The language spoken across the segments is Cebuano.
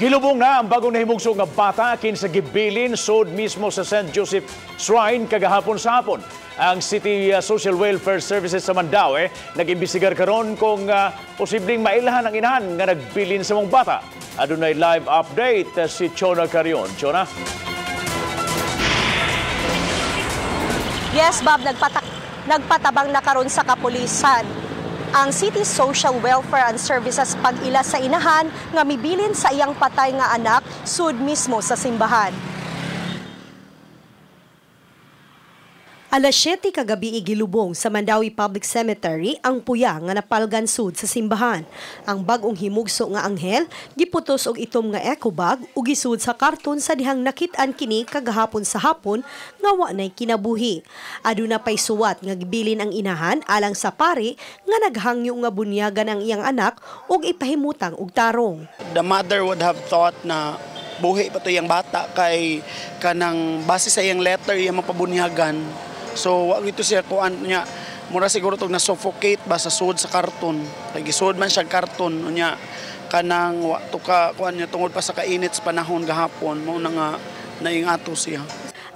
Gilubong na ang bagong nahimugso nga bata kinsa gibilin sud mismo sa St. Joseph Shrine kagahapon sa hapon. Ang City Social Welfare Services sa Mandaue nag-imbestigar karon kung posibleng mailhan ang inahan nga nagbilin sa maong bata. Adunay live update si Chona Carion. Chona? Yes, Bob, nagpatabang na karon sa kapulisan ang City Social Welfare and Services pag-ila sa inahan nga mibilin sa iyang patay nga anak sud mismo sa simbahan. Alas 7 kagabi igilubong sa Mandaue Public Cemetery ang puya nga napalgan sud sa simbahan. Ang bag-ong himugso nga anghel giputos og itom nga eco bag ug gisud sa karton sa dihang nakit-an kini kagahapon sa hapon nga wa nay kinabuhi. Aduna pay suwat nga gibilin ang inahan alang sa pari nga naghangyo nga bunyagan ang iyang anak ug ipahimutang og tarong. The mother would have thought na buhi pa to iyang bata kay kanang base sa iyang letter iyang mapabunyagan. So wa gito siya kuan niya, mura siguro tog na suffocate ba sa sud sa karton kay gisud man siya karton unya kanang wa to ka kuan niya tungod pa sa kainit sa panahon gahapon mao na nga naingato siya.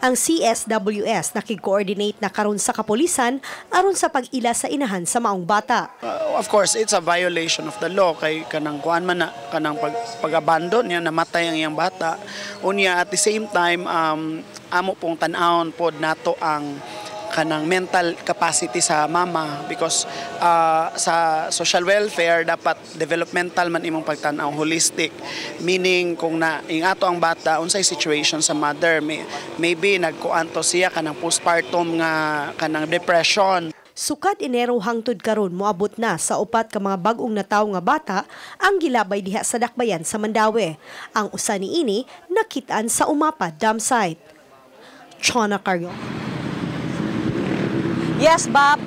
Ang CSWS nakig-coordinate na karon sa kapulisan aron sa pag-ila sa inahan sa maong bata. Of course, it's a violation of the law kay kanang kuan man na kanang pag-abandon niya, namatay ang iyang bata. Unya at the same time amo pong tan-awon pod nato ang kanang mental capacity sa mama because sa social welfare dapat developmental man imong pagtan-aw, holistic, meaning kung na ingato ang bata unsay situation sa mother, maybe nagkuan to siya kanang postpartum nga kanang depression. Sukad Enero hangtod karon moabot na sa 4 ka mga bag-ong natawo nga bata ang gilabay diha sa dakbayan sa Mandaue. Ang usa niini nakit-an sa Umapa Dam Site. Chona Carrion. Yes, Bob.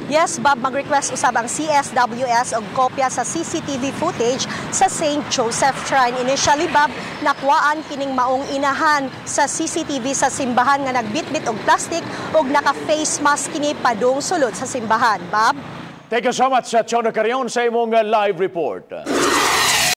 Yes, Bob, mag-request usab ang CSWS og kopya sa CCTV footage sa St. Joseph Shrine. Initially, Bob, nakuhaan kining maong inahan sa CCTV sa simbahan nga nagbitbit og plastic ug naka-face mask kini padung sulod sa simbahan. Bob? Thank you so much, Chona Carion, sa imong live report.